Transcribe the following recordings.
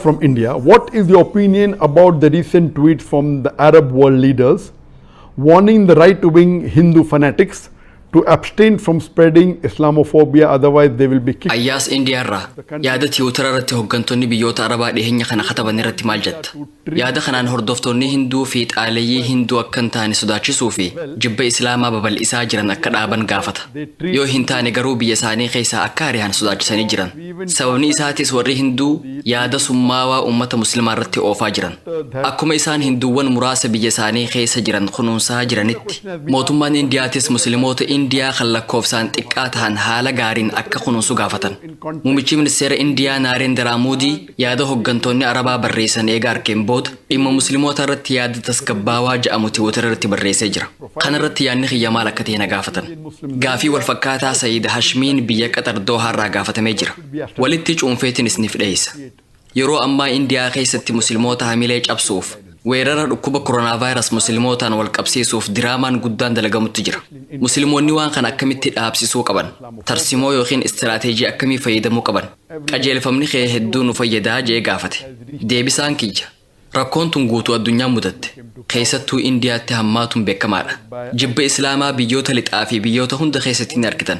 From India, what is your opinion about the recent tweets from the Arab world leaders warning the right wing Hindu fanatics to abstain from spreading Islamophobia, otherwise, they will be kicked? Ayyaas Indiyaarraa, yaada Tiwutara irratti hooggantoonni biyyoota Arabaa dhiyeenya kana kataban irratti maal jetta? Yaada kanaan hordoftoonni Hinduu fi xaaleyyii Hinduu akka hin taane sodaachisuu fi jibba Islaamaa babal'isaa jiran akka dhaaban gaafata. Yoo hin taane garuu biyya isaanii keessaa akka ari'an sodaachisanii jiran. Sababni isaatis warri Hinduu yaada summaawaa uummata Muslimaa irratti oofaa jiran. Akkuma isaan Hinduuwwan muraasa biyya isaanii keessa jiran kunuunsaa jiranitti, mootummaan Indiyaatis Musliimoota Indiyaa kan lakkoofsaan xiqqaa ta'an haala gaariin akka kunuunsu gaafatan. Muummichi ministeera Indiyaa Naarendiraa Moodii yaada hooggantoonni Arabaa barreessan eega arkeen booda dhimma Musliimoota irratti yaada tasgabbaawaa jedhamu Tiwiitara irratti barreessee jira. Kana irratti yaadni kiyya maal akka ta'e na gaafatan. Gaafii walfakkaataa Sayid Hashmiin biyya Qaxar Doohaarraa gaafatamee jira. Walitti cuunfeetiin isiniif dhiyeessa. Yeroo ammaa Indiyaa keessatti Musliimoota hamilee cabsuuf, weerara dhukkuba koronaa Muslimootaan wal qabsiisuuf diraamaan guddaan dalagamutti jira. Musliimoonni waan kana akkamitti dhaabsisuu qaban? Tarsimoo yookiin istiraateejii akkamii fayyadamuu qaban? Qajeelfamni kee hedduu nu fayyadaa jee gaafate. Deebisaan kiyya: Rakkoon tun guutuu addunyaa mudatte. Keessattuu Indiyaatti hammaatuun beekamaadha. Jibba Islaamaa biyyoota lixaa fi biyyoota hunda keessatti ni argitan.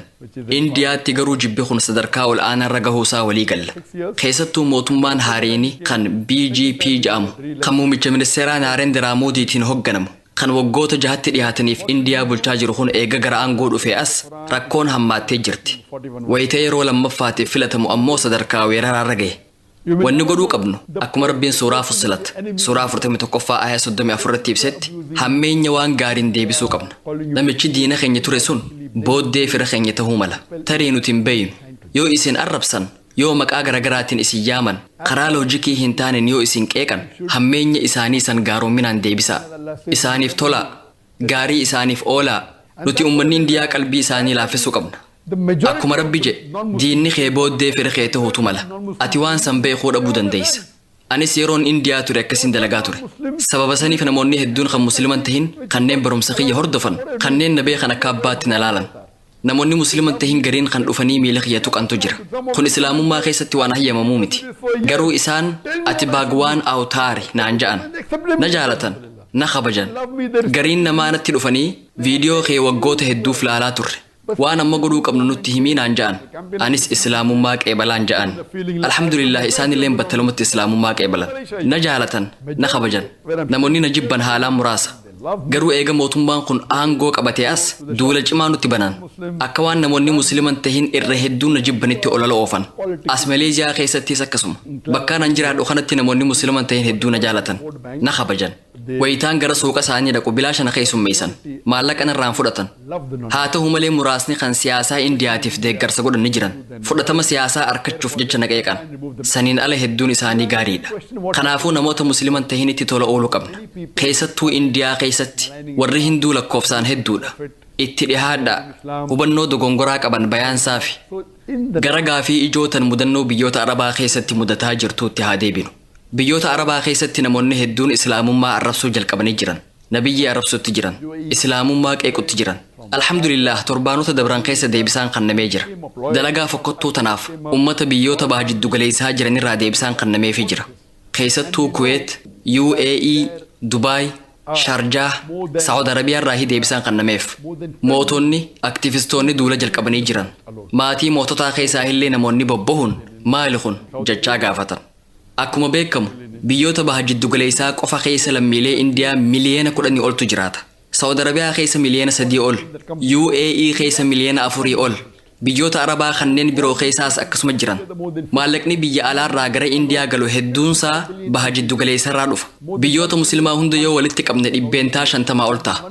Indiyaatti garuu jibbi kun sadarkaa ol aanaarra gahuusaa walii galla. Keessattuu mootummaan haareeni kan BJP jedhamu, kan muummicha ministeeraa Naarendiraa Moodiitiin hoogganamu, kan waggoota 6tti dhiyaataniif Indiyaa bulchaa jiru kun eega gara aangoo dhufee as rakkoon hammaattee jirti. Wayita yeroo lammaffaatiif filatamu ammoo sadarkaa weeraraarra gahe. Wanni godhuu qabnu akkuma Rabbiin suuraa Fussilat suuraa 41ffaa aayaa 34 irratti ibsetti hammeenya waan gaariin deebisuu qabna. Namichi diina keenya ture sun booddee fira keenya ta'uu mala. Tarii nuti hin beeynu. Yoo isin arrabsan, yoo maqaa garagaraatiin isin yaaman, karaa loojikii hin taaneen yoo isin qeeqan, hammeenya isaanii san gaaroominaan deebisaa. Isaaniif tolaa. Gaarii isaaniif oolaa. Nuti uummanni Indiyaa qalbii isaanii laaffisuu qabna. Akkuma Rabbi jedhe, diinni kee booddee fira kee ta'uutu mala. Ati waan san beekuu dhabuu dandeessa. Anis yeroon Indiyaa ture akkasiin dalagaa ture. Sababa saniif namoonni hedduun kan Musliman tahin, kanneen barumsa kiyya hordofan, kanneen na beekan akka abbaatti na laalan. Namoonni Musliman tahin gariin kan dhufanii miila kiyya tuqantu jira. Kun Islaamummaa keessatti waan hayyamamuu miti. Garuu isaan "Ati Baagwaan Awtaari" naan ja'an. Na jaalatan, na kabajan. Gariin namaa natti dhufanii, "Viidiyoo kee waggoota hedduuf laalaa turre. Waan amma godhuu qabnu nutti himii" naan ja'an. Anis Islaamummaa qeebalaan ja'an. Alhamdulillah, isaanilleen battalumatti Islaamummaa qeebalan. Na jaalatan, na kabajan. Namoonni na jibban haalaan muraasa. Garuu eega mootummaan kun aangoo qabatee as duula cimaa nutti banan. Akka waan namoonni Musliman tahin irra hedduun na jibbanitti olola oofan. As Maleeziyaa keessattis akkasuma. Bakkaan an jiraadhu kanatti namoonni Musliman tahin hedduu na jaalatan. Na kabajan. Wayitaan gara suuqa isaanii dhaqu bilaasha na keessummeessan. Maallaqa narraan fudhatan. Haa ta'u malee muraasni kan siyaasaa Indiyaatiif deeggarsa godhan ni jiran. Fudhatama siyaasaa argachuuf jecha na qeeqan. Saniin ala hedduun isaanii gaariidha. Kanaafuu namoota Musliman tahinitti tola ooluu qabna. Keessattuu Indiyaa keessatti warri Hinduu lakkoofsaan hedduudha. Itti dhihaadhaa. Hubannoo dogongoraa qaban bayaansaafi. Gara gaafii ijootan mudannoo biyyoota Arabaa keessatti mudataa jirtuutti haa deebinu. Biyyoota Arabaa keessatti namoonni hedduun Islaamummaa arrabsuu jalqabanii jiran. Nabiyyi arrabsuutti jiran. Islaamummaa qeequtti jiran. Alhamdulillah, torbaanota dabran keessa deebisaan kannamee jira. Dalagaa fokkottuu tanaaf ummata biyyoota baha jiddugaleessaa jiranirraa deebisaan kannameefii jira. Keessattuu Kuweet, UAE, Dubaay, Sharjah, Saawud Arabiyaa irraa deebisaan kannameef. Mootonni, aktivistoonni duula jalqabanii jiran. Maatii moototaa keessaa illee namoonni bobbohuun "Maali kun?" jechaa gaafatan. Akkuma beekamu biyyoota baha jiddugaleessaa qofa keessa lammiilee Indiyaa miliyoona 10 oltu jiraata. Saawud Arabiyaa keessa miliyoona 3 ol, UAE keessa miliyoona 4 ol. Biyyoota Arabaa kanneen biroo keessaas akkasuma jiran. Maallaqni biyya alaarraa gara Indiyaa galu hedduunsaa baha jiddugaleessarraa dhufa. Biyyoota Muslimaa hunda yoo walitti qabne 50% ol ta'a.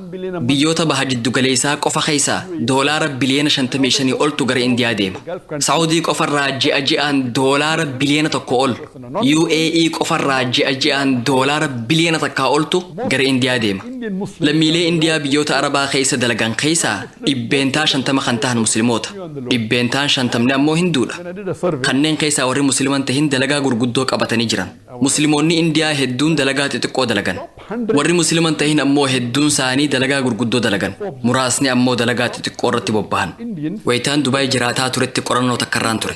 Biyyoota baha jiddugaleessaa qofa keessaa doolaara biliyoona 55 oltu gara Indiyaa deema. Saawudii qofarraa ji'a ji'aan doolaara biliyoona 1 ol. UAE qofarraa ji'a ji'aan doolaara biliyoona 1 oltu gara Indiyaa deema. Lammiilee Indiyaa biyyoota Arabaa keessa dalagan keessaa 50% kan tahan Musliimoota. 50% ammoo Hinduudha. Kanneen keessaa warri Musliman tahin dalagaa gurguddoo qabatanii jiran. Musliimoonni Indiyaa hedduun dalagaa xixiqqoo dalagan. Warri Musliman tahin ammoo hedduun isaanii dalagaa gurguddoo dalagan. Muraasni ammoo dalagaa xixiqqoo irratti bobbahan. Wayitaan Dubaay jiraataa turetti qorannoo takkarraan ture.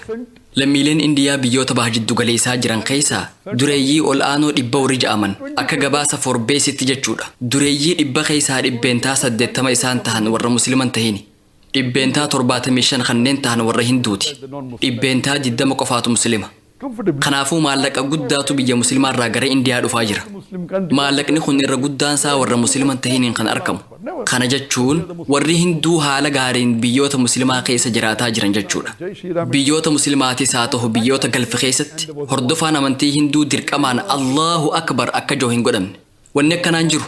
Lammiileen Indiyaa biyyoota baha jiddu galeessaa jiran keessaa dureeyyii ol aanoo 100 warri ja'aman, akka gabaasa Forbesitti jechuudha. Dureeyyii 100 keessaa 80% isaan tahan warra Muslima hin tahini. 75% kanneen tahan warra Hinduuti. 20% qofaatu Muslima. Kanaafuu maallaqa guddaatu biyya Muslimaarraa gara Indiyaa dhufaa jira. Maallaqni kun irra guddaan isaa warra Muslima hin tahiniin kan arkamu. Kana jechuun warri Hinduu haala gaariin biyyoota Muslimaa keessa jiraataa jiran jechuudha. Biyyoota Muslimaatis haa tahu biyyoota Galf keessatti hordofaan amantii Hinduu dirqamaan Allaahu Akbar akka jahu hin godhamne. Wanni akkanaa hin jiru.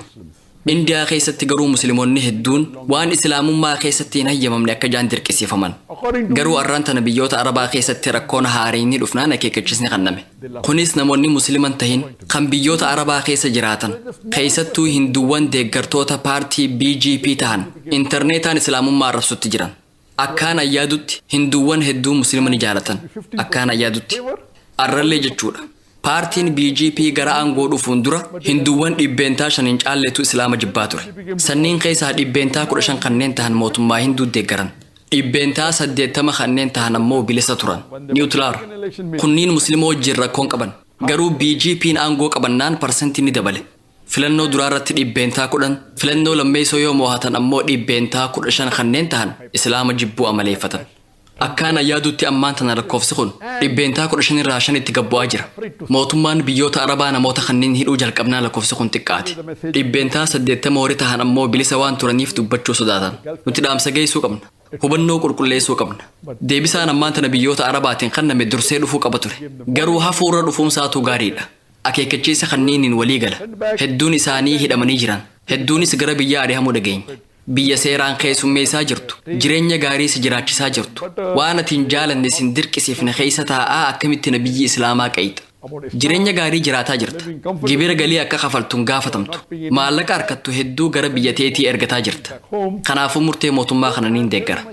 Indiyaa keessatti garuu Muslimoonni hedduun waan Islaamummaa keessatti hin hayyamamne akka ja'an dirqisiifaman. Garuu arraan tana biyyoota Arabaa keessatti rakkoon haareyni dhufnaan akeekkachisni kanname. Kunis namoonni Muslima hin tahin kan biyyoota Arabaa keessa jiraatan, keessattuu Hinduuwwan deeggartoota paartii BJP tahan intarneetaan Islaamummaa arrabsutti jiran. Akkaan an yaadutti Hinduuwwan hedduun Muslima ni jaalatan. Akkaan an yaadutti. Arrallee jechuudha. Paartiin BJP gara aangoo dhufuun dura Hinduuwwan 5% hin caalletu Islaama jibbaa ture. Sanniin keessaa 15% kanneen tahan mootummaa Hinduu deeggaran. 80% kanneen tahan ammoo bilisa turan. Neutral. Kunniin Muslima wajjiin rakkoo hin qaban. Garuu BJPn aangoo qabannaan parsantiin ni dabale. Filannoo duraa irratti 10%, filannoo lammeessoo yoo moohatan ammoo 15% kanneen tahan Islaama jibbuu amaleeffatan. Akkaan an yaadutti ammaan tana lakkoofsi kun 15% irraa 5tti gad bu'aa jira. Mootummaan biyyoota Arabaa namoota kanniin hidhuu jalqabnaan lakkoofsi kun xiqqaate. 80% warri tahan ammoo bilisa waan turaniif dubbachuu sodaatan. Nuti dhaamsa geessuu qabna. Hubannoo qulqulleessuu qabna. Deebisaan ammaan tana biyyoota Arabaatiin kanname dursee dhufuu qaba ture. Garuu hafuurra dhufuunsaatuu gaariidha. Akeekkachiisa kanniiniin walii gala. Hedduun isaanii hidhamanii jiran. Hedduunis gara biyyaa arihamuu dhageenya. Biyya seeraan keessummeessaa jirtu, jireenya gaarii si jiraachisaa jirtu, waan ati hin jaalanne sin dirqisiifne keessa taa'aa akkamitti nabiyyii Islaamaa qeeyxa? Jireenya gaarii jiraataa jirta. Gibira galii akka kafaltu hin gaafatamtu. Maallaqa arkattu hedduu gara biyya teetii ergataa jirta. Kanaafuu murtee mootummaa kana niin deeggara.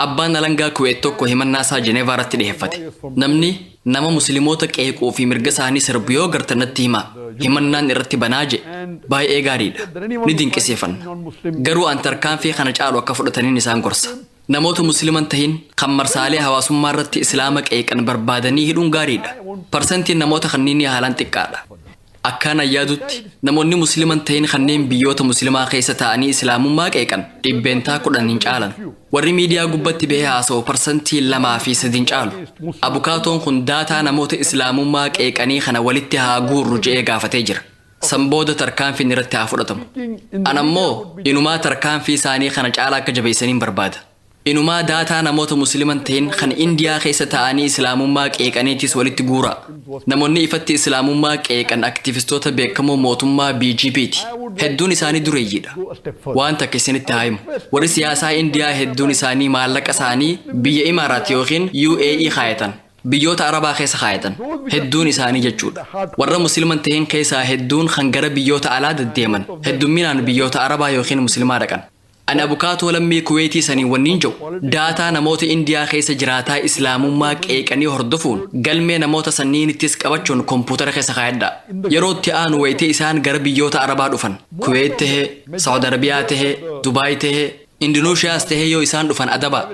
Abbaan alangaa Kuweet tokko himannaa isaa Jeneevaa irratti dhiheeffate. Namni Nama Muslimoota qeequu fi mirga isaanii sarbu yoo agartan natti himaa. Himannaan irratti banaa je'e. Baay'ee gaariidha. Ni dinqisiifanna. Garuu an tarkaanfii kana caalu akka fudhataniin isaan gorsa. Namoota Muslima hin tahin kan marsaalee hawaasummaa irratti Islaama qeeqan barbaadanii hidhuun gaariidha. Parsantiin namoota kanniinii haalaan xiqqaadha. Akkaan an yaadutti, namoonni Muslima hin tahin kanneen biyyoota Muslimaa keessa taa'anii Islaamummaa qeeqan 10% hin caalan. Warri miidiyaa gubbatti bahee haasawu parsantii 2 fi 3 hin caalu. Abukaatoon kun daataa namoota Islaamummaa qeeqanii kana walitti haa guurru je'ee gaafatee jira. San booda tarkaanfiin irratti haa fudhatamu. An ammoo inumaa tarkaanfii isaanii kana caalaa akka jabeessaniin barbaada. Inumaa daataa namoota Muslima hin tahin kan Indiyaa keessa taa'anii Islaamummaa qeeqaniitis walitti guuraa. Namoonni ifatti Islaamummaa qeeqan aktivistoota beekamoo mootummaa BJP ti. Hedduun isaanii dureeyyiidha. Waan takka isinitti haa himu. Warri siyaasaa Indiyaa hedduun isaanii maallaqa isaanii biyya Imaaraat yookiin UAE kaayatan. Biyyoota Arabaa keessa kaayatan. Hedduun isaanii jechuudha. Warra Muslima hin tahin keessaa hedduun kan gara biyyoota alaa deddeeman heddumminaan biyyoota Arabaa yookiin Muslimaa dhaqan. Ani abukaatoo lammii Kuweetii saniin wanniin ja'u, daataa namoota Indiyaa keessa jiraataa Islaamummaa qeeqanii hordofuun galmee namoota sanniinittis qabachuun kompuutara keessa kaayadhaa. Yeroo itti aanu wayta isaan gara biyyoota Arabaa dhufan, Kuweet tahe, Saudi Arabiyaa tahe, Dubaay tahe, Indoneeshiyaas tahee yoo isaan dhufan adabaa.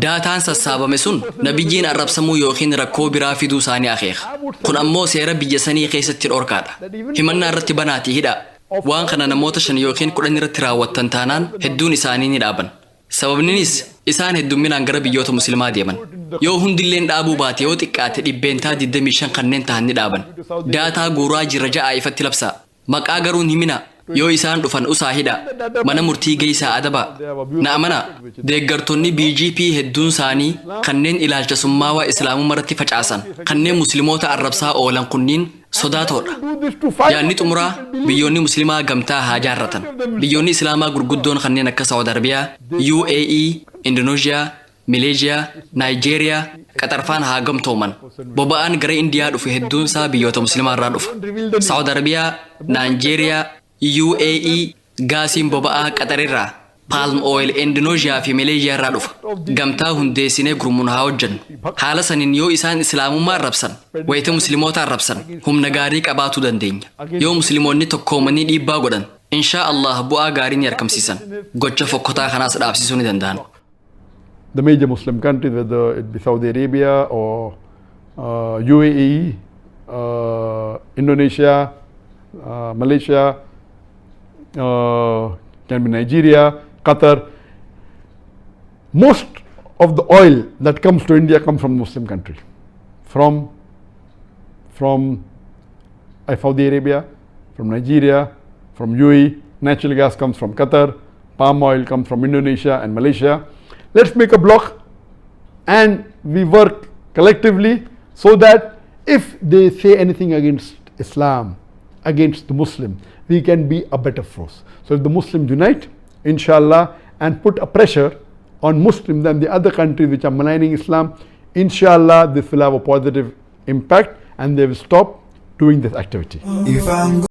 Daataan sassaabame sun Nabiyyiin arrabsamuu yookiin rakkoo biraa fiduu isaanii akeeka. Kun ammoo seera biyya sanii keessatti dhorkaadha. Himannaa irratti banaatii hidhaa. Waan kana namoota 5 yookiin 10 irratti raawwattan taanaan hedduun isaanii ni dhaaban. Sababninis isaan heddumminaan gara biyyoota Muslimaa deeman. Yoo hundilleen dhaabuu baate yoo xiqqaate 25% kanneen tahan ni dhaaban. Daataa guuraa jirra ja'aa ifatti labsaa. Maqaa garuu hin himinaa. Yoo isaan dhufan usaa hidhaa. Mana murtii geessaa adabaa. Na amanaa, deeggartonni BGP hedduun saanii kanneen ilaalcha summaawaa Islaamummarratti facaasan, kanneen Muslimoota arrabsaa oolan kunniin sodaatoodha. Yaadni xumuraa biyyoonni Muslimaa gamtaa haa jaarratan. Biyyoonni Islaamaa gurguddoon kanneen akka Saudi Arabiyaa, UAE, Indonesia, Malaysia, Nigeria, Qaxarfaan haa gamtooman. Boba'aan gara Indiyaa dhufu hedduunsaa biyyoota Muslimaarraa dhufa. Saudi Arabiyaa, Nigeria, UAE, Gaasiin boba'aa Qaxar irraa, Palm oil Indonesia fi Malaysia irraa dhufa. Gamtaa hundeessinee gurmuun haa hojjannu. Haala saniin yoo isaan Islaamummaa arrabsan, wayita Muslimoota arrabsan, humna gaarii qabaatuu dandeenya. Yoo Muslimoonni tokkoomanii dhiibbaa godhan, Inshaa Allaah bu'aa gaarii ni arkamsiisan. Gocha fokkotaa kanaas dhaabsisuu ni danda'an. The major Muslim countries, whether it be Saudi Arabia or UAE, Indonesia, Malaysia, can be Nigeria, Qatar. Most of the oil that comes to India comes from Muslim country, from Saudi Arabia, from Nigeria, from UAE. Natural gas comes from Qatar, palm oil comes from Indonesia and Malaysia. Let's make a block and we work collectively so that if they say anything against Islam, against the Muslim, we can be a better force. So if the Muslims unite, inshallah, and put a pressure on Muslims and the other countries which are maligning Islam, inshallah, this will have a positive impact and they will stop doing this activity. Ifaan.